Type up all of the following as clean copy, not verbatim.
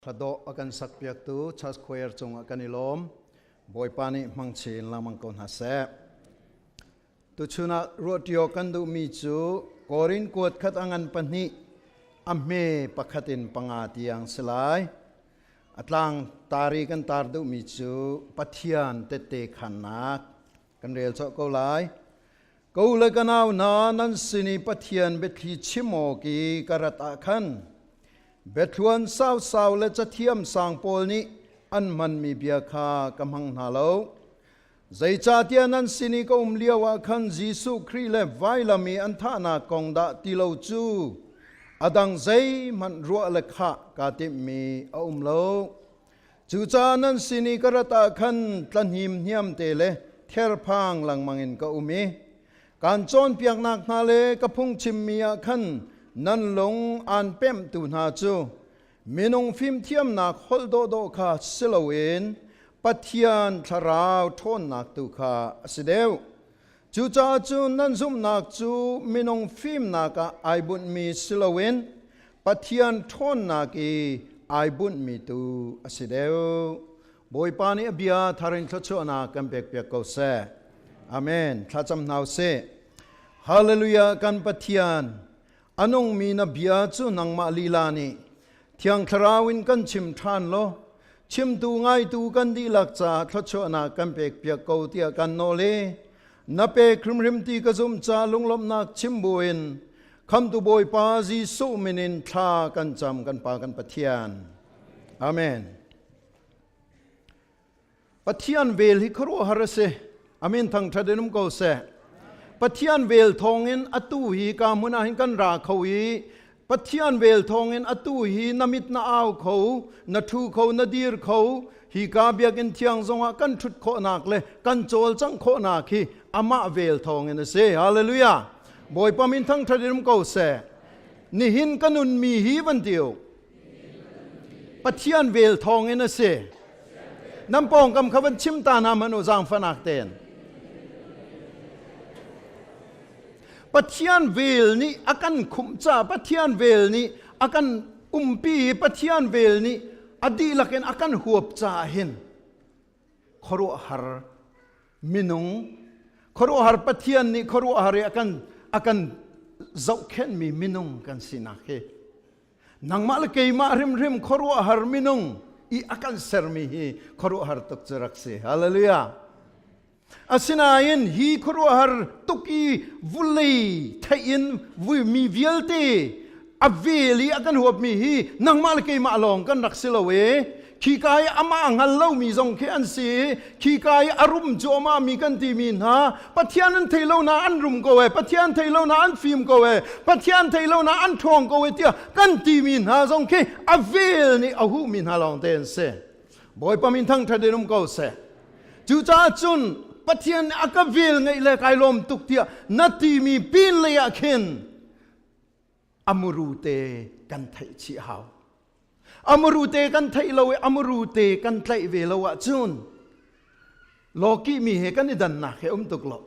Hladawh a kan sakpiaktu Church Choir cungah kan i lawm. Bawipa nih hmang chin lengmang ko hna seh. Tuchun ah ruahtio kan duhmi cu Korin kuat khat a ngan pahnih a hme pakhat in panga tiang si lai. A tlang tari kan tar duhmi cu Pathian tette khannak kan rel cawh ko lai. Ko le ka nau hna nan sin i Pathian biathli chim awk i ka rat ah khan biathluan sausau le cathiam sang pawl nih an hmanmi bia kha ka hmang hna lo. Zeicahtiah nan sin i ka um lio ah khan Jesuh Khrih le vailam i an thahnak kong dah ti lo cu a dang zeihmanh ruah le khah kaa timhmi a um lo. Cucaah nan sin i ka rat ah khan tlahnim hniamte le therphang lengmang in ka um i kaan cawnpiaknak hna le ka phungchimmi ah khan nan lung aan pemhtu hna cu minung fimthiamnak holh dawhdawh kha si loin Pathian thlarau ṭhawnnak tu kha a si deuh. Cucaah cun nan zumhnak cu minung fimnak ah ai bunhmi si loin Pathian ṭhawnnak i ai bunhmi tu a si deuh. Bawipa nih a bia thar in thluachuahnak kan pekpiak ko seh. Amen. Thlacam hna usih. Hallelujah kan Pathian, a nungmi na bia cu nangmah lila nih Thiang Thlarau in kan chim ṭhan law chimtu ngaitu kan dihlak caah thluachuahnak kan pekpiak ko tiah kan nawl i na pek hrimhrim ti ka zumh ca lunglawmhnak chim buin khamtu Bawipa Jesuh min in thla kan cam kan Pa kan Pathian. Amen. Pathian vel hi khuaruahhar a si. Amin thangṭhat in um ko seh. Pathian vel thawngin atu hi ka hmun ah hin kan ra kho i Pathian vel thawngin atu hi na mit na au kho, na ṭhu kho, na dir kho, hi ka biakinn thiang zongah kan ṭhut khawhnak le kan cawlcangh khawhnak hi amah vel thawngin a si. Hallelujah. Bawipa min thangṭhat in um ko seh. Nihin ka nunmi hi van ti u. Pathian vel thawngin a si. Nan pawngkam kha van chim ta hna hmanh u zaangfahnak tein. Pathian vel nih a kan khumh ca Pathian vel nih a kan umpi i Pathian vel nih a dihlak in a kan huap caah hin khuaruahhar minung khuaruahhar Pathian nih khuaruahhar i a kan zohkhenhmi minung kan sinak hi Nangmah le keimah hrimhrim khuaruahhar minung i a kan sermi hi khuaruahhar tuk cu rak si. Hallelujah. Asinain hi khuaruahhar tuk i vulei theih in vui mi vialte a vel i a kan huapmi hi nangmah le keimah lawng kan rak si lo e. Khika i amah hngal lomi zong khi an si. Khika i a rum cuahmah mi kan timi hna Pathian an thei lo na an rum ko e Pathian thei lo na an fim ko e Pathian thei lo na an ṭhawng ko e tiah kan timi hna zong khi a vel nih a huhmi hna lawng te an si. Bawipa min thangṭhat in um ko seh. Cucaah cun Pathian nih a ka vel ngeih le kai lawm tuk tiah na timi pin lei ah khin a muru te kan theih chih hau. A muru te kan theih lo i a muru te kan tlaih ve lo ahcun lawkih mi he kan i dannak he um tuk lo.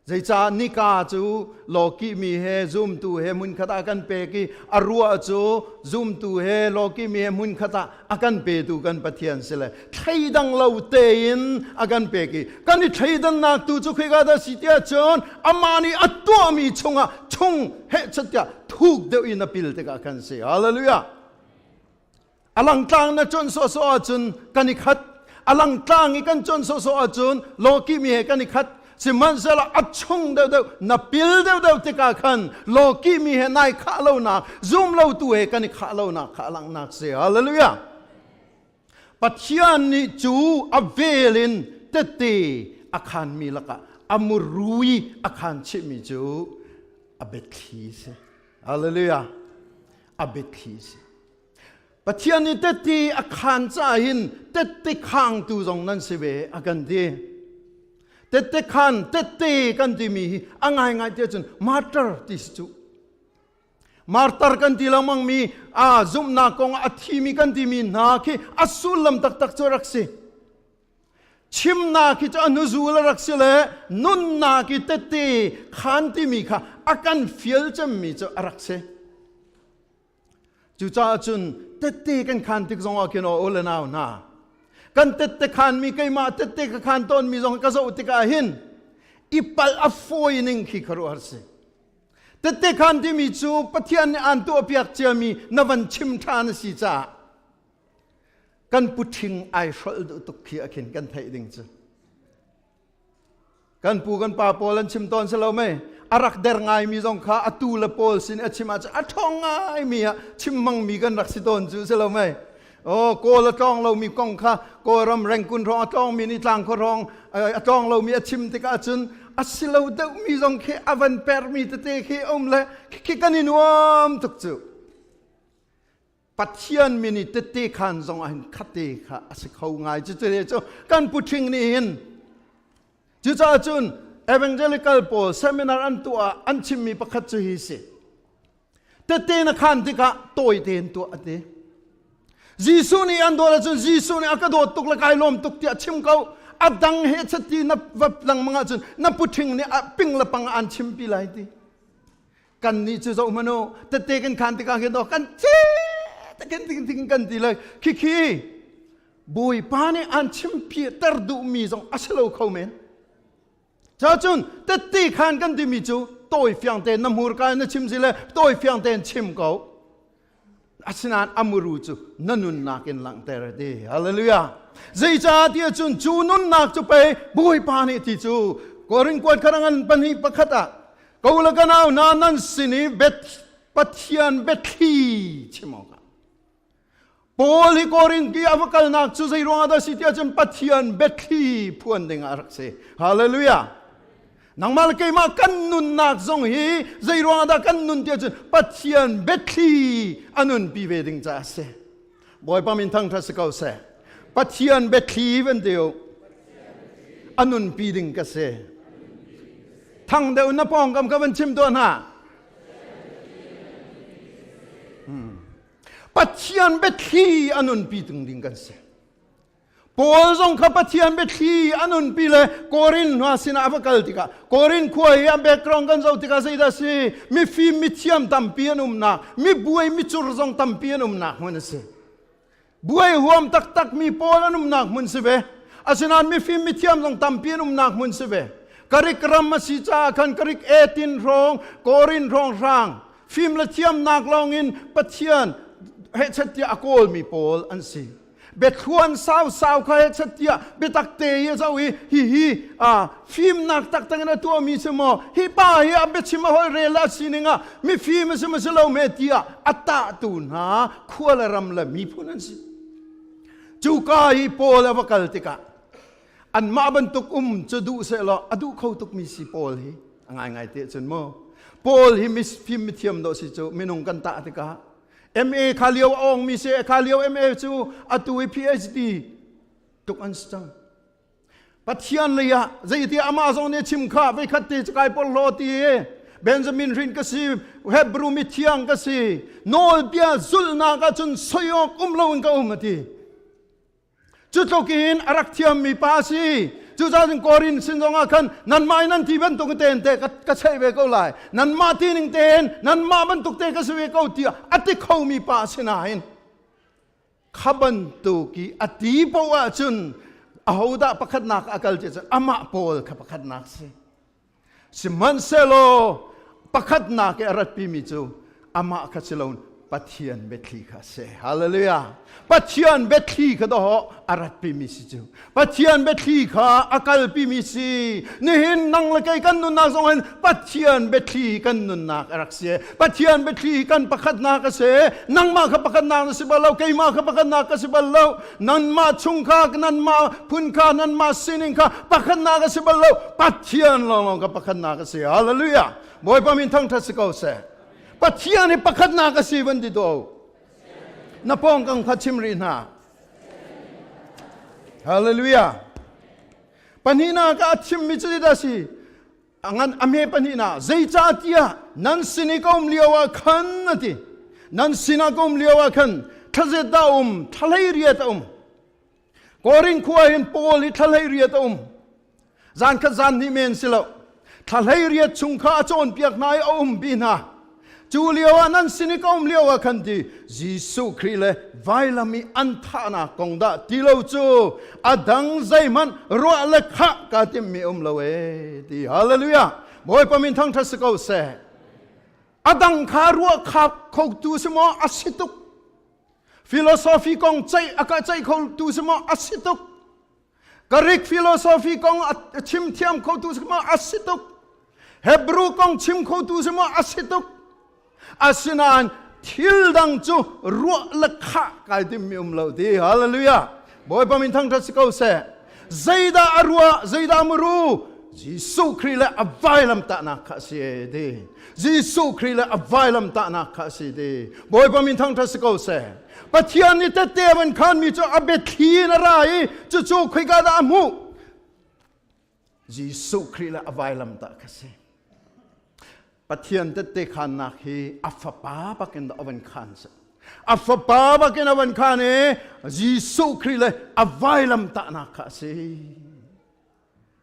Zeicah nika cu lawkih mi he zumtu he hmunkhat ah kan pek i a ruah cu zumtu he lawkih mi he hmunkhat ah a kan petu kan Pathian si le thleidang lo tein a kan pek i kan i thleidannak tu cu khika dah si tiah cun amah nih a tuahmi chungah chung heh chat thuk deuh in a pil tikah kan si. Hallelujah. A langtlang na chon sawhsawh ahcun kan i khat. A langtlang i kan chon sawhsawh ahcun lawkih mi he kan i khat. Sihmanhsehlaw a chung deuhdeuh na pil deuhdeuh tikah khan lawkih mi he nai khah lonak, zum lotu he kan i khah lonak kha a langhnak si. Hallelujah. Pathian nih cu a vel in tette a khanmi lakah a murui a khan chihmi cu a biathli si. Hallelujah. A biathli si. Pathian nih tette a khan caah hin tette khangtu zong nan si ve a kan ti. Tette khan tette kan timi hi a ngaingai ti ahcun martyr ti si cu. Martar kan ti lengmang mi a zumhnak kong a thimi kan timi hna khi a sullam taktak cu rak si. Chimnak khi cu a nuzul a rak si le nunnak i tette khan timi kha a kan fial cemmi cu a rak si. Cucaah cun tette kan khan tik zongah khin aw u le nau hna, kan tette khan mi keimah tette ka khan tawn mi zong ka zoh tikah hin i palh a fawi ning khi khuaruahhar si. Tette khan timi cu Pathian nih aan tuahpiak ciami na van chim ṭhan a si caah kan puṭhing ai hrolh duh tuk khi a khin kan theih ding cu. Kan pu kan pa pawl an chim tawn si lo mei? A rak der ngaimi zong kha a tu le pawl sin a chim ahcun a ṭhawng ngaimi ah chim hmangmi kan rak si tawn cu si lo mei? Oh, Kawl a tlawng lomi kong kha Kawlram Rengkun hrawng a tlawngmi nih tlangkhua hrawng a tlawng lomi a chim tikah cun a si lo deuhmi zong khi a van permi tete khi um le khi kan i nuam tuk cu. Pathian min i tette khan zong ah hin khate kha a si kho ngai. Cucu cu kan puṭhing nih hin cucaah cun evangelical pawl seminar an tuah an chimmi pakhat cu hi si. Tette na khan tikah tawi tein tuah a ti. Jesuh nih an dawt ahcun Jesuh nih a ka dawt tuk le kai lawm tuk tiah chim ko. A dang he chati na va lengmang ahcun na puṭhing nih a ping le pang an chimpi lai ti. Kan nih cu zoh hmanh u, tette kan khan tikah khin kan ce takin ting ting kan ti lai. Khikhi Bawipa nih an chimpi ter duhmi zong a si lo kho men. Cacun tette khan kan timi cu tawi fiang tein na hmurka in na chim si le tawi fiang tein chim ko. Asinain amuru cu na nunnak in langhter a ti. Hallelujah. Zeicah ti ahcun cu nunnak cu pei Bawipa nih ti cu Korin kuat kharangan pahnih pakhat ah ko le ka nau hna nan sin i Pathian biathli chim awkah Paul hi Korin ki a va kalnak cu zei ruangah dah si ti ahcun Pathian biathli phuan ding ah a rak si. Hallelujah. Nangmah le keimah kan nunnak zong hi zei ruangah dah kan nun ti ahcun Pathian biathli a nunpi ve ding caah a si. Bawipa min thangṭhat si ko seh. Pathian biathli van ti u. A nunpi ding ka si. Thang deuh na pawngkam ka van chim tuah hna. Pathian biathli a nunpi tung ding kan si. Paul zong kha Pathian biathli a nunpi le Korin hna sinah a va kal tikah Korin khua hi a background kan zoh tikah zeidah si mifim mithiam tampi an umnak mi buai micur zong tampi an umnak hmun a si. Buai huam taktak mi pawl an umnak hmun si ve. Asinain mifim mithiam zong tampi an umnak hmun si ve. Karik ram a si caah khan Karik etin hrawng Korin hrawng hrang fim le thiamnak lawngin Pathian hehchet tiah a kawlmi pawl an si. Biathluan sausau kha hehchet tiah biatak te hi a zoh i hihi fimnak taktak in a tuahmi si maw hi pa hi a biachim a holh rel a sining ah mifim a si maw si lo me tiah a tahtu hna khua le ram le miphun an si. Cuka hi Paul a va kal tikah anmah bantuk um cu duh sehlaw a duh kho tukmi si Paul hi a ngaingai te cun mu Paul hi fim mithiam dawh si cu minung kan tah tikah MA kha lio a ong mi si kha lio MA cu atu i PhD tuk an si cang Pathian lei ah zeiti amah zong nih chim kha veikhat te kai porhlaw ti Benjamin rin ka si Hebrew mi thiang ka si nawlbia zulhnak ahcun soi awk um loin ka um a ti Cu tluk in a rak thiammi pa a si. Cucaah cun Korin sin zongah khan nanmah in nan ti bantuk tein te ka cheih ve ko lai. Nanmah ti ning tein nanmah bantuk te ka si ve ko tiah a ti khomi pa a si nain kha bantuk i a ti poah ahcun ahodah pakhatnak a kal ti cun amah Paul kha pakhatnak si. Sihmanhsehlaw pakhatnak i a ratpimi cu amah kha si loin Pathian biathli kha a si. Hallelujah. Pathian biathli kha dawh a ratpimi si cu. Pathian biathli kha a kalpimi si. Nihin nang le kei kan nunnak zong hin Pathian biathli kan nunnak a rak si. Pathian biathli kan pakhatnak a si. Nangmah kha pakhatnak na si bal lo, keimah kha pakhatnak ka si bal lo. Nanmah chung kha nanmah phun kha nanmah sining kha pakhatnak a si bal lo Pathian lawnglawng kha pakhatnak a si. Hallelujah. Bawipa min thangṭhat si ko seh. Pathian hi pakhatnak a si van ti tuah na pawngkam kha chim rih hna. Hallelujah. Pahnihnak ah a chimmi cu zeidah a si? Ngan a hme pahnihnak zeicahtiah nan sin i ka um lio ah khan a ti. Nan sinah ka um lio ah khan thlazet dah um, thla riat a um. Korin khua hin Paul hi thla riat a um. Zan khat zan hnih men si lo. Thla riat chung kha a cawnpiak hna i a umpi hna. Cu lio ah nan sin i ka um lio ah khan ti Jesuh Khrih le vailam i an thahnak kong dah ti lo cu a dang zeihmanh ruah le khah kaa timhmi um lo ee ti. Hallelujah. Bawipa min thangṭhat si ko seh. A dang kha ruah khak khotu si maw a si tuk. Philosophy kong ceih a ka ceih khotu si maw a si tuk. Greek philosophy kong a chim thiam khotu si maw a si tuk. Hebrew kong chim khotu si maw a si tuk. Asinain thil dang cu ruah le khah kai timmi um lo ti. Hallelujah. Bawipa min thangṭhat si ko seh. Zeidah a ruah, zeidah muru? Jesuh Khrih le a vailamtahnak kha a si ti. Jesuh Khrih le a vailamtahnak kha a si ti. Bawipa min thangṭhat si ko seh. Pathian nih tette a van khanmi cu a biathli in a ra i cucu khoika dah a hmuh? Jesuh Khrih le a vailamtah kha si. Pathian tette khannak hi a fapa bakin a van khan si. A fapa bakin a van khan i Jesuh Khrih le a vailamtahnak kha a si.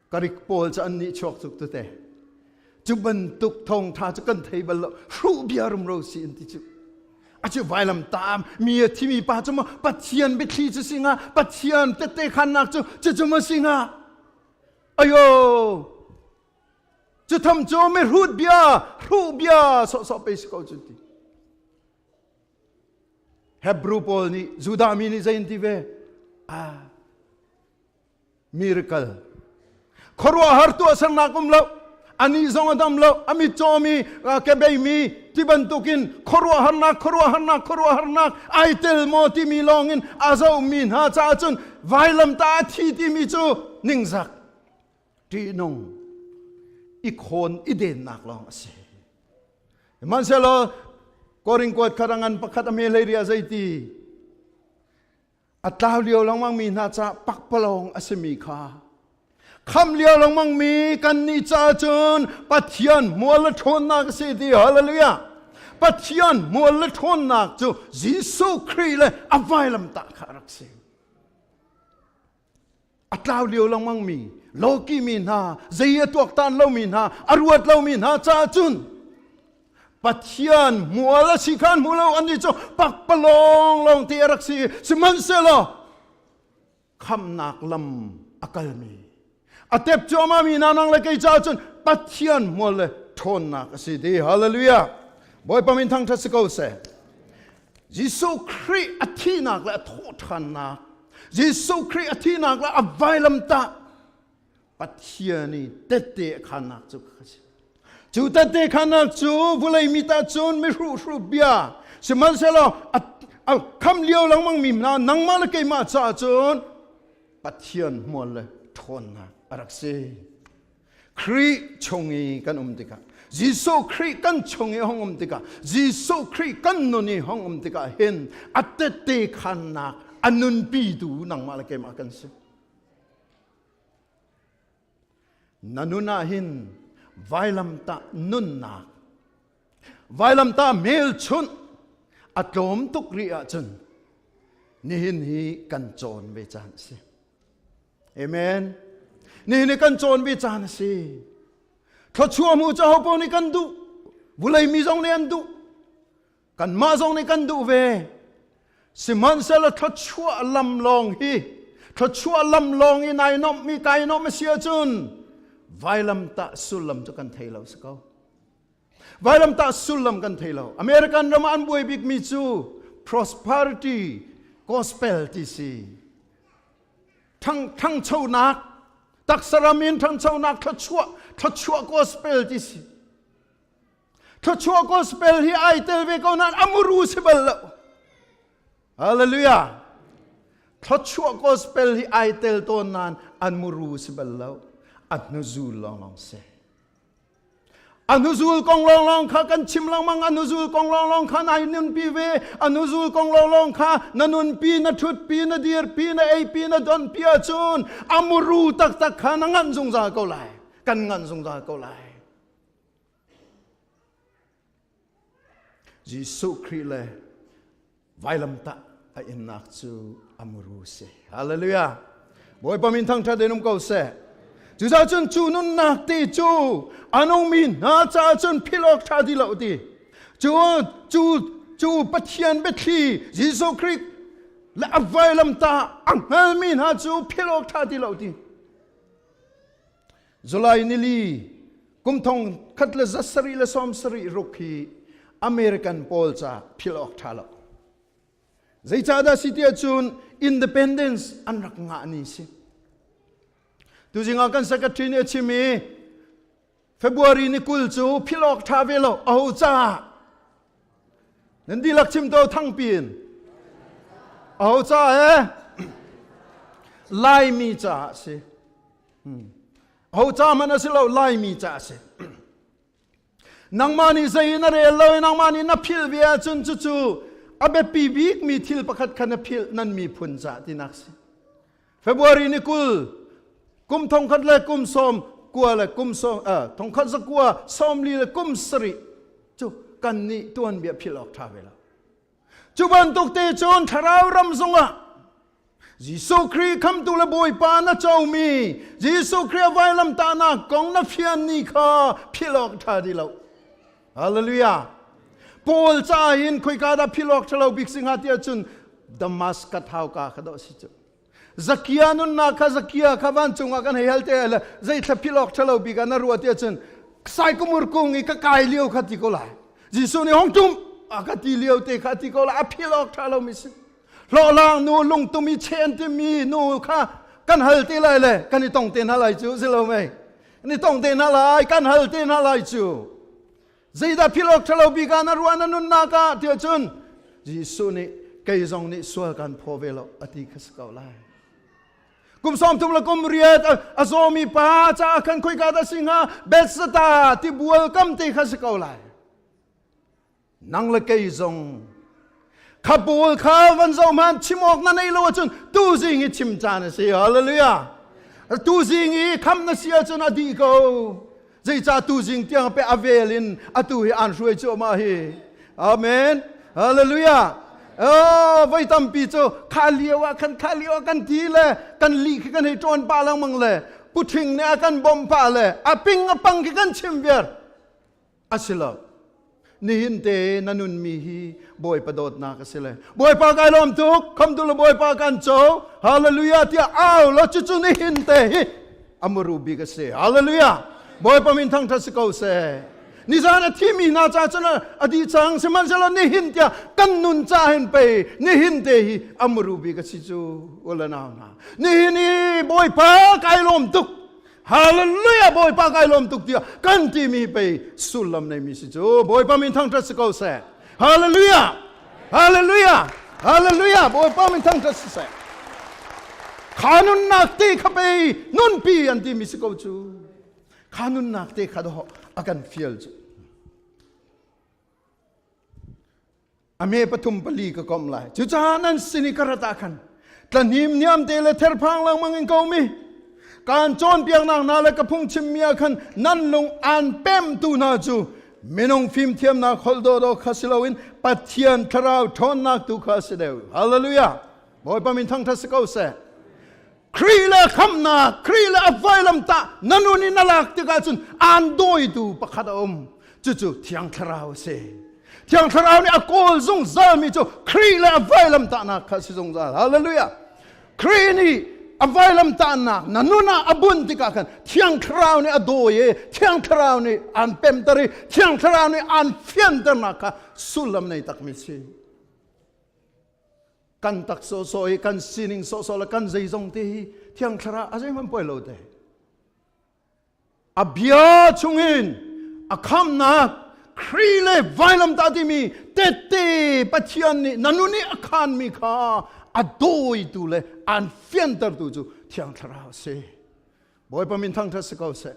Karik pawl cu an nih chuak tuk tete. Cu bantuk thawngtha cu kan thei bal lo. Hruh bia rumro si an ti cu. A cu vailam tam mi a thimi pa cu maw Pathian biathli cu si nga Pathian tette khannak cu cucu maw si nga ayo cu tham cu mi hrut bia hruh bia sawhsawh pe si ko cu ti Hebrew pawl nih Judah mi nih zei an ti ve ah miracle khuaruahhar tuahsernak um lo ani zong a dam lo a mitcaw mi kebei mi ti bantukin khuaruahharnak khuaruahharnak khuaruahharnak ai tel maw timi lawngin a zohmi hna caah cun vailamtah a thi timi cu ningzak ṭihnung i khawn i dennak lawng a si. Hmanhsehlaw Korin kuat khat a ngan pakhat a me hlei ria zeiti A tlau lio lengmang mi hna caah pakpalawng a simi kha kham lio lengmang mi kannih caah cun Pathian mual le ṭhawnnak a si ti. Hallelujah. Pathian mual le ṭhawnnak cu Jesuh Khrih le a vailamtah kha a rak si. A tlau lio lengmang mi loki mi hna, zei a tuaktan lomi hna, a ruat lomi hna caah cun Pathian mual a si khan hmu lo, annih cu pakpalawng lawng te a rak si. Sihmanhsehlaw khamnak lam a kalmi, a tep cuahmah mi hna, nang le kei caah cun Pathian mual le ṭhawnnak a si ti. Hallelujah. Bawipa min thangṭhat si ko seh. Jesuh Khrih a thihnak le a thawhṭhannak, Jesuh Khrih a thihnak le a vailamtah Pathian i tette a khannak cu ka si. Cu tette khannak cu vulei mi ta cun mihruhru bia sihmanhsehlaw a kham lio lengmang mi hna nangmah le keimah caah cun Pathian hmual le ṭhawnnak a rak si. Khrih chung i kan um tikah, Jesuh Khrih kan chung i hong um tikah, Jesuh Khrih kan nun i hong um tikah hin a tette khannak a nunpitu nangmah le keimah kan si. Na nun ah hin vailamtah nunnak, vailamtah hmelchunh a tlawm tuk rih ahcun nihin hi kan cawn ve caan a si. Amen. Nihin hi kan cawn ve caan a si. Thluachuah hmu cu hopaoh nih kan duh. Vulei mi zong nih an duh. Kanmah zong nih kan duh ve. Sihmanhsehlaw thluachuah lam lawng hi, thluachuah lam lawng i nai nuamhmi kai nuamh a si ahcun vailamtah sullam cu kan thei lo si ko. Vailamtah sullam kan thei lo. American ram ah an buai bikmi cu prosperity gospel ti si. Thangchonak, taksa ram in thangchonak, thluachuah, thluachuah gospel ti si. Thluachuah gospel hi ai tel ve ko nain a muru si bal lo. Hallelujah. Thluachuah gospel hi ai tel tawn nain an muru si bal lo. A hnuzul lawnglawng si. A hnuzul kong lawnglawng kha kan chim lengmang, a hnuzul kong lawnglawng kha nai nunpi ve, a hnuzul kong lawnglawng kha na nunpi, na ṭhutpi, na dirpi, na eipi, na donpi ahcun a muru taktak kha na nganh zungzal ko lai. Kan nganh zungzal ko lai. Jesuh Khrih le vailamtah a innak cu a muru si. Hallelujah. Bawipa min thangṭhat in um ko seh. Cucaah cun cu nunnak ti cu a nungmi hna caah cun philh awk ṭha ti lo ti. Cu cu cu Pathian biathli Jesuh Khrih le a vailamtah a hngalmi hna cu philh awk ṭha ti lo ti. July nili kum thong khat le za sarih le sawm sarih ruk hi American pawl ca philh awk ṭha lo. Zeicahdah si tiah cun independence an rak ngah ni si. Tuzing ah kan secretary nih a chim i February ni 20 cu philh awk ṭha ve lo aho caah nan dihlak chim to thangpi in aho caah he Laimi caah si. Aho ca hmanh a si lo Laimi caah si. Nangmah nih zei na rel lo i nangmah nih na philh ve ahcun cucu a biapi bikmi thil pakhat kha na philh nan miphun caah tinak si. February ni 20 kum thongkhat le kum sawm kua le kum sawm thongkhat zakua sawmli le kum sarih cu kan nih tuanbia philh awk ṭha ve lo. Cu bantuk te cun thlarau ram zongah Jesuh Khrih khamtu le Bawipa na comi Jesuh Khrih a vailamtahnak kong na fian ni kha philh awk ṭha ti lo. Hallelujah. Paul ca hin khoika dah philh awk ṭhalo bik si hnga ti ahcun Damascus hauka kha dawh si cu. Zakia nunnak kha Zakia kha vancung ah kan hei hal te le zeithla philh awk ṭhalo bik ah na ruah ti ahcun saikumur kung i ka kai lio kha ti ko lai. Jesuh nih hong tum a ka ti lio te kha ti ko lai a philh awk ṭha lomi si. Hlawhlang nu lungtum i chen timi nu kha kan hal te lai le kan i tong te hna lai cu si lo mei kan i tong te hna lai kan hal te hna lai cu zeidah philh awk ṭhalo bik ah na ruah na nunnak ah tiah cun Jesuh nih kei zong nih sual kan phaw ve lo a ti kha si ko lai kum sawm thum le kum riat a zawmi pa caah khan khoika dah si hnga Bethsaida tibual kam te kha si ko lai Nang le kei zong kha pawl kha van zoh hmanh chim awk na nei lo ahcun tuzing i chim caan a si. Hallelujah. Tuzing i kham na si ahcun a dih ko. Zeicah tuzing tiang pe a vel in atu hi an hruai cuahmah hi. Amen. Hallelujah. Oh, voi tampi cu kha lio ah khan kha lio ah kan ti le kan li khi kan hei ṭawn pah lengmang le puṭhing nih a kan bawmh pah le a ping a pang khi kan chim viar. A si lo. Nihin te na nunmi hi Bawipa dawtnak a si le Bawipa kai lawm tuk khamtu le Bawipa kan co hallelujah tiah au lo cucu nihin te hi amuru bik a si hallelujah Bawipa min thangthat si ko seh nizan a thimi hna ca cun a dih cang sihmanhsehlaw nihin tiah kan nun ca hin pei nihin te hi amuru bik a si cu ula nau hna nihin i Bawipa kai lawm tuk Hallelujah Bawipa kai lawm tuk tiah kan timi pei sullam neimi si cu Bawipa min thangṭhat si ko seh. Hallelujah! Hallelujah! Hallelujah! Bawipa min thangṭhat si seh. Kha nunnak te kha pei nunpi an timi si ko cu. Kha nunnak te kha doh a kan fial cu. A me pathum pali ka komh lai. Cucaah nan sin i ka rat ah khan tlahnim niam te le therphang lengmang in ko mi kaan cawnpiaknak hna le ka phungchimmi ah khan nan lung aan pemtu hna cu minung fimthiamnak holh dawdawh kha si loin Pathian thlarau ṭhawnnak tu kha a si deuh. Hallelujah! Bawipa min thangṭhat si ko seh. Khrih le khamhnak, Khrih le a vailamtah na nun in na lak tikah cun aan dawitu pakhat a um. Cucu Thiang Thlarau a si. Thiang Thlarau nih a kawl zungzalmi cu Khrih le a vailamtahnak kha a si zungzal. Hallelujah. Khrih nih a vailamtahnak na nun ah a bunh tikah khan Thiang Thlarau nih a dawi i Thiang Thlarau nih aan pemter i Thiang Thlarau nih aan fianternak kha sullam nei takmi si. Kan tak sawhsawh i kan sining sawhsawh le kan zeizong te hi Thiang Thlarau a zeihmanh poi lo te. A bia chungin a khamnak Khrih le vailamtah timi tette Pathian nih na nun i a khanmi kha a dawitu le aan fiantertu cu Thiang Thlarau a si. Bawipa min thangṭhat si ko seh.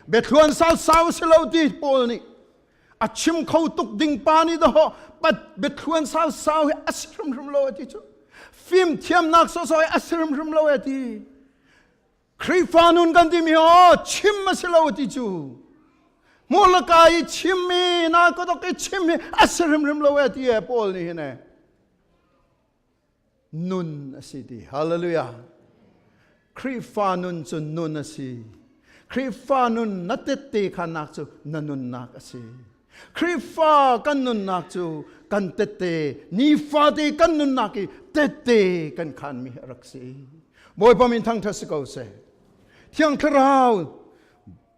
Biathluan sausau si lo ti Paul nih a chim kho tuk ding pa nih dahawh biathluan sausau hi a si hrimhrim lo a ti cu. Fimthiamnak sawsawh hi a si hrimhrim lo a ti. Khrihfa nun kan timi aw chim a si lo ti cu hmurlaka i chim mi na kodok i chim hi a si hrimhrim lo e ti e Paul nih hin e nun a si ti hallelujah Khrihfa nun cu nun a si Khrihfa nun na tette kha nak cu na nunnak a si. Khrihfa kan nunnak cu kan tette nifate kan nunnak i tette kan khanmi a rak si. Bawipa min thangṭhat si ko seh. Thiang Thlarau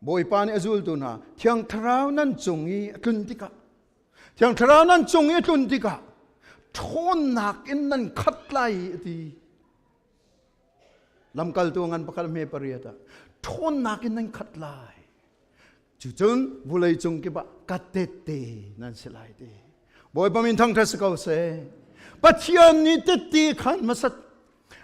Bawipa nih a zultu hna Thiang Thlarau nan cung i a tlun tikah Thiang Thlarau nan cung i a tlun tikah ṭhawnnak in nan khat lai a ti. Lamkaltu ngan pakhat hme pariat ah ṭhawnnak in nan khat lai. Cucun vulei cung kip ah ka tette nan si lai ti. Bawipa min thangṭhat si ko seh. Pathian nih tette khan hmasat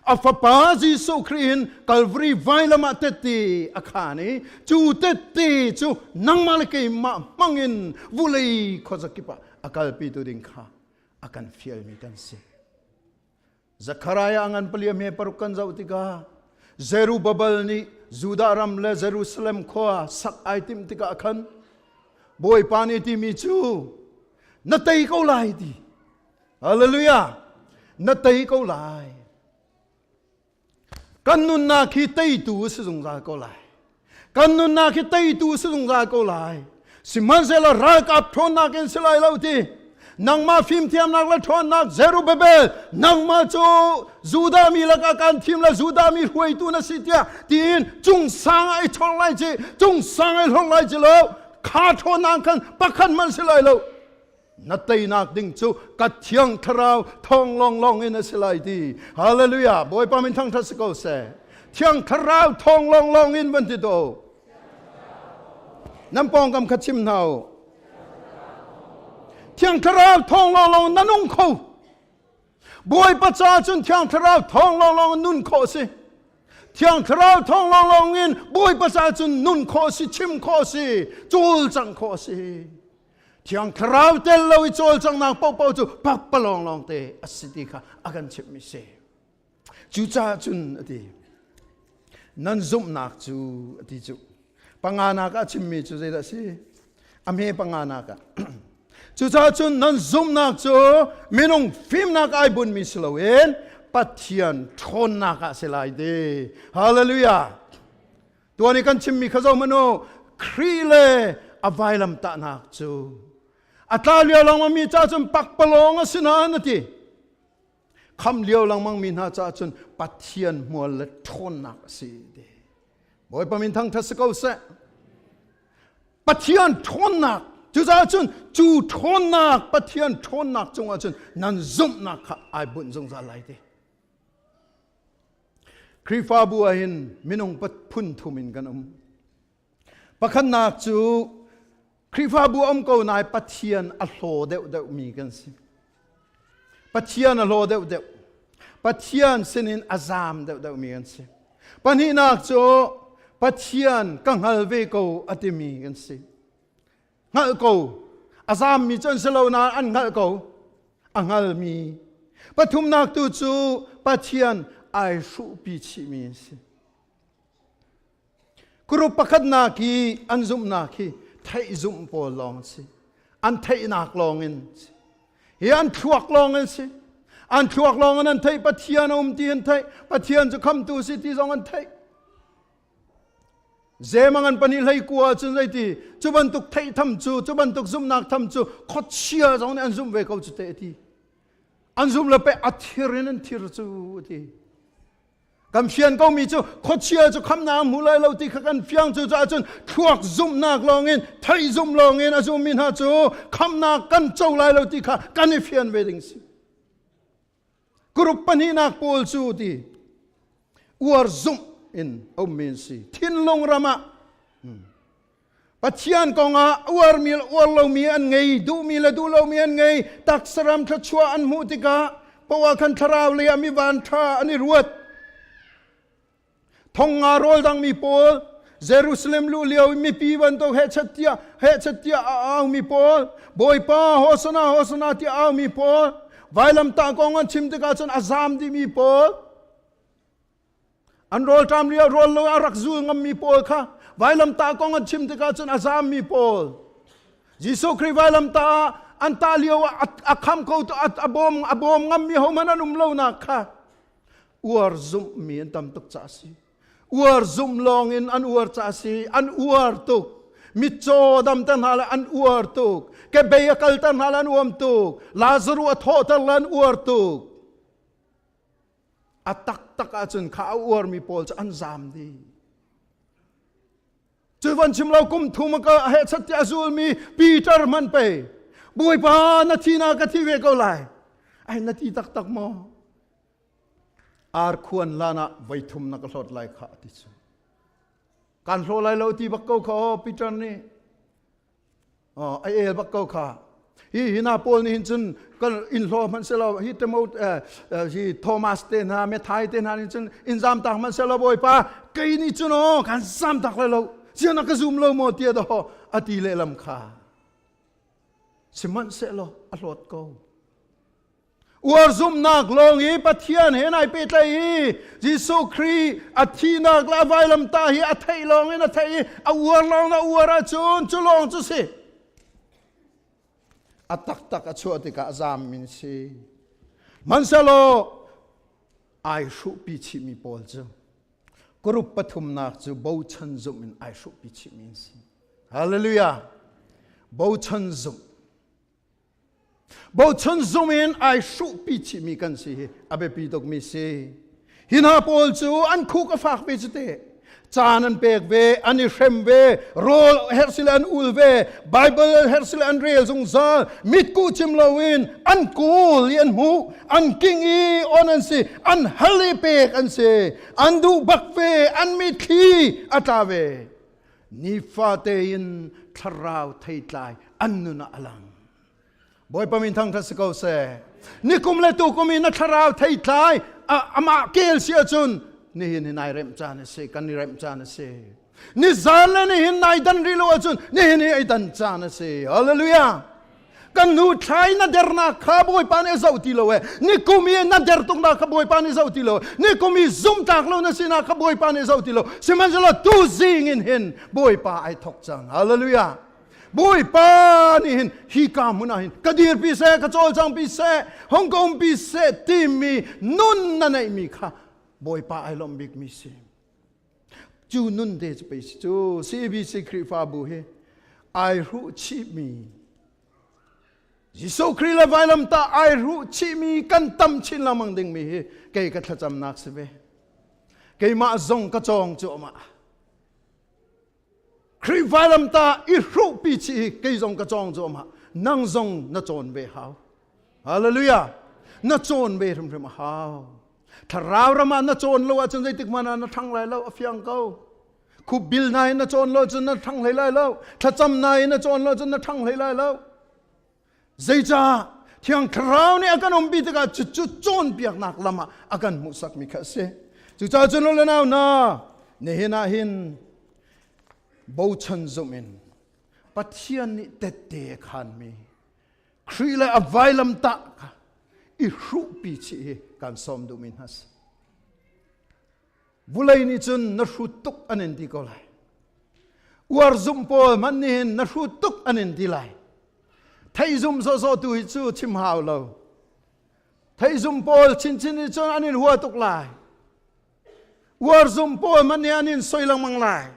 a fapa Jesuh Khrih in Calvary vailam ah tette a khan i cu tette cu nangmah le keimah hmangin vulei khuazakip ah a kalpitu ding kha a kan fialmi kan si. Zekhariah ngan paliam he paruk kan zoh tikah Zerubbabel nih Judah ram le Jerusalem khua sak ai timh tikah khan Bawipa nih timi cu na tei ko lai ti. Hallelujah! Na tei ko lai. Kan nunnak hi teitu si zungzal ko lai. Kan nunnak hi teitu si zungzal ko lai. Sihmanhsehlaw ralkap ṭhawnnak in si lai lo ti. Nangmah fimthiamnak le ṭhawnnak Zerubbabel, nangmah cu Judah mi lakah kan thim le Judah mi hruaitu na si tiah tiin cung sang ah i chawng lai ci, cung sang i hlong lai ci lo, kha ṭhawnnak khan pakhat hmanh si lai lo. Na teinak ding cu ka thiang thlarau thawng lawnglawng in a si lai ti. Hallelujah. Bawipa min thangṭhat si ko seh. Thiang thlarau thawng lawnglawng in van ti to. Nan pawngkam kha chim hna u. Thiang thlarau thawng lawnglawng na nung kho. Bawipa ca cun thiang thlarau thawng lawnglawng nun khawh si. Thiang thlarau thawng lawnglawng in Bawipa ca cun nun khawh si, chim khawh si, cawlcangh khawh si. Thiang Thlarau tel lo i cawlcanghnak paohpaoh cu pakpalawng lawngte a si ti kha a kan chimhmi si. Cucaah cun a ti, nan zumhnak cu a ti cu. Panganak ah chimmi cu zeidah a si? A hme panganak ah. Cucaah cun nan zumhnak cu minung fimnak ai bunmi si loin Pathian ṭhawnnak ah si lai ti. Hallelujah! Tuan i kan chimmi kha zoh hmanh u, Khrih le a vailamtahnak cu a tla lio lengmang mi ca cun pakpalawng a si nain a ti. Kham lio lengmang mi hna caah cun Pathian hmual le ṭhawnnak a si ti. Bawipa min thangṭhat si ko seh. Pathian ṭhawnnak cucaah cun cu ṭhawnnak Pathian ṭhawnnak cungah cun nan zumhnak kha ai bunh zungzal lai ti. Khrihfabu ah hin minung phun thum in kan um. Pakhatnak cu Khrihfabu um ko nai Pathian a hlaw deuhdeuh mi kan si. Pathian a hlaw deuhdeuh. Pathian sinin a zaam deuhdeuh mi kan si. Pahnihnak cu Pathian ka hngal ve ko a timi kan si. Hngalh ko. A zaammi cu an si lo nain an hngalh ko. A hngalmi. Pathumnak tu cu Pathian ai hruhpi chihmi an si. Group pakhatnak hi an zumhnak hi theih zumh pawl lawng an si. An theihnak lawng in si. Hi an thluak lawng in si. An thluak lawng in an theih Pathian a um ti an theih. Pathian cu khamtu si ti zong an theih. Zemang an pani hlei kua cun zeiti cu bantuk theih tham cu cu bantuk zumhnak tham cu khuachia zong nih an zumh ve ko cu te ti an zum le pe a thir in an thir cu ti kan fian ko mi cu khuachia cu khamnak hmu lai lo ti kha kan fiang cu caah cun thluak zumhnak lawng in theih zumh lawng in a zummi hna cu khamnak kan co lai lo ti kha kan i fian ve ding si Group pahnihnak pawl cu ti uar zumh in ummi an si. Thinlung ram ah Pathian kong ah uarmi le uar lomi an ngei, duhmi le duh lomi an ngei, taksa ram thluachuah an hmuh tikah poah khan thlarau lei ah mi van ṭha an i ruat. Thong nga rawl dangmi pawl Jerusalem luh lio i mipi bantuk hehchet tiah hehchet tiah a aumi pawl Bawipa Hosana Hosana tiah aumi pawl vailamtah kong an chim tikah cun a zaam dihmi pawl an rawlṭam lio rawl lo a rak zul ngammi pawl kha vailamtah kong an chim tikah cun a zaammi pawl Jesuh Khrih vailamtah ah an tah lio ah a kham ko a bawm a bawm ngammi hohmanh an um lonak kha Uar zumhmi an tam tuk caah a si. Uar zumh lawng in an uar caah a si. An uar tuk. Mitcaw damter hna le an uar tuk. Kebei a kalter hna le an uam tuk. Lazaruh a thawhter le an uar tuk. A taktak ahcun kha a uarmi pawl cu an zaam dih. Cu van chim lo kum thum ka he chat ti a zulmi Peter man pe Bawipa na thi na ka thi ve ko lai. Ai na ti taktak maw? Ar khuan lan ah voi thum na ka hlawt lai kha ti cu. Kan hlaw lai lo ti bak ko kha aw Peter nih. Oh, ai el bak ko kha. Hi hi na Paul nih hin cun kan in hlaw hmanh selaw hi Timo hi Thomas te hna Methai te hna nih cun in zam tak hmanh selaw Bawipa kei nih cun aw kan zam tak lai lo ziang na ka zum lo maw tiah daw a ti lehlam kha. Sihmanhsehlaw a hlawt ko. Uar zumhnak lawng i Pathian he nai pehtlaih i Jesuh Khrih a thihnak le a vailamtah hi a theih lawng in a theih i a uar lawng na uar ahcun cu lawng cu si. A taktak a chuah tikah a zaam min si. Hmanhsehlaw ai hruhpi chihmi pawl cu group pathumnak cu bochan zumh in ai hruhpi chihmi an si. Hallelujah! Bochan zumh. Bochan zum in ai hruhpi chihmi kan si hi a biapi tukmi si. Hi hna pawl cu an khuk a fak ve cu te. Caan an pek ve, an i hrem ve, rawl herh sile an ul ve, Bible herh sile an rel zungzal, mitkuh cim loin an kawl i an hmuh, an king i on an si, an hal i pek an si, an duh bak ve, an mitthli a tla ve. Nifate in thlarau theitlai an nun ah a lang. Bawipa min thangṭhat si ko seh. Nikum le tukum in na thlarau theitlai amah kel si ahcun nihin hi nai remh caan a si, kan i remh caan a si. Nizan le nihin nai dan rih lo ahcun nihin hi ai dan caan a si. Hallelujah. Kan nu thlai na dernak kha Bawipa nih a zoh ti lo e. Nikum i na der tuknak kha Bawipa nih zoh ti lo. Nikum i zumtlak lo na sinak kha Bawipa nih zoh ti lo. Sihmanhsehlaw tu zing in hin Bawipa ai thok cang. Hallelujah. Bawipa nih hin hi ka hmun ah hin ka dirpi seh, ka cawlcangpi seh, hong ka umpi seh timi nun na neihmi kha Bawipa ai lawmh bikmi si. Cu nun te cu pei si cu CBC Khrihfabu hi ai hruh chihmi Jesuh Khrih le vailamtah ai hruh chihmi kan tam chin lengmang dingmi hi kei ka thlacamnak si ve. Keimah zong ka cawng cuahmah. Khrih vailamtah i hruhpi chih hi kei zong ka cawng cuahmah. Nang zong na cawn ve hau. Hallelujah. Na cawn ve hrimhrim a hau. Thlarau ram ah na cawn lo ahcun zeitik hmanh ah na ṭhang lai lo a fiang ko. Khupbil na in na cawn lo cun na ṭhang hlei lai lo. Thlacam na in na cawn lo cun na ṭhang hlei lai lo. Zeicah Thiang Thlarau nih a kan umpi tikah cucu cawnpiaknak lam ah a kan hmuhsakmi kha a si. Cucaah cun le nau hna, nihin ah hin bochan zumh in Pathian nih tette a khanmi Khrih le a vailamtah kha i hruhpi chih hi kan sawm duhmi hna si. Vulei nih cun na hrut tuk an in ti ko lai. Uar zumh pawl hmanh nih hin na hrut tuk an in ti lai. Thei zum sawsawh tu hi cu chim hau lo. Thei zum pawl chinchin nih cun an in hua tuk lai. Uar zum pawl hmanh nih an in soi lengmang lai.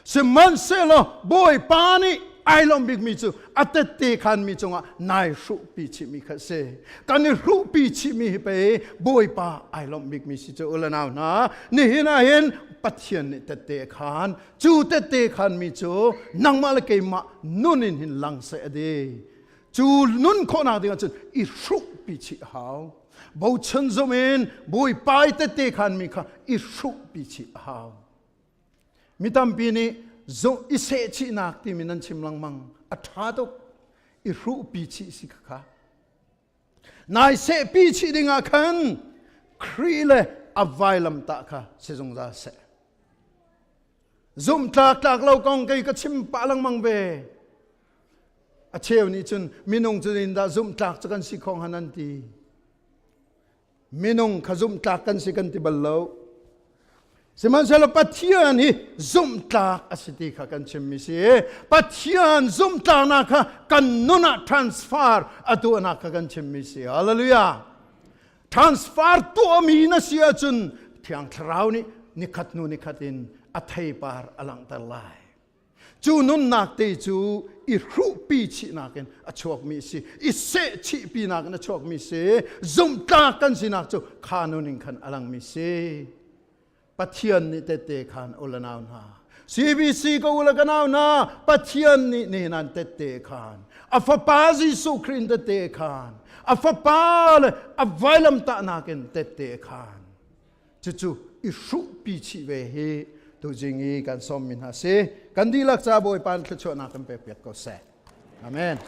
Sihmanhsehlaw Bawipa nih ai lawm bikmi cu a tette khanmi cungah nai hruhpi chihmi kha a si. Kan i hruhpi chihmi hi pei Bawipa ai lawmh bikmi si cu u le nau hna. Nihin ah hin Pathian nih tette a khan. Cu tette khanmi cu nangmah le keimah nun in hin lang seh a di. Cu nun khawhnak ding ahcun i hruhpi chih a hau. Bochan zum in Bawipa i tette khanmi kha i hruhpi chih a hau. Mi tampi nih zung i sehchihnak timi nan chim lengmang. A ṭha tuk. I hruhpi chih si khakha. Nai sehpi chih dingah khan Khrih le a vailamtah kha si zungzal seh. Zumhtlak tlak lo kong kei ka chim pah lengmang ve. A cheu nih cun minung cu in dah zumhtlak cu kan si khong han an ti. Minung kha zumhtlak kan si kan ti bal lo. Sihmanhsehlaw Pathian hi zumhtlak a si ti kha kan chimmi si. Pathian zumhtlaknak kha kan nun ah transfer a tuahnak kha kan chimmi si. Hallelujah. Transfer tuahmi na si ahcun Thiang Thlarau nih nikhat hnu nikhat in a theipar a langhter lai. Cu nunnak te cu i hruhpi chihnak in a chuakmi si, i seh chihpinak in a chuakmi si, zumhtlak kan sinak cu kha nun in khan a langmi si. Pathian nih tette khan u le nau hna. CBC ko u le ka nau hna, Pathian nih ne nan tette khan. A fapa Jesuh Khrih in tette khan. A fapa le a vailamtahnak in tette khan. Cucu i hruhpi chih ve hi tuzing i kan sawmmi hna si. Kan dihlak ca Bawipa thluachuahnak kan pek piak ko seh. Amen.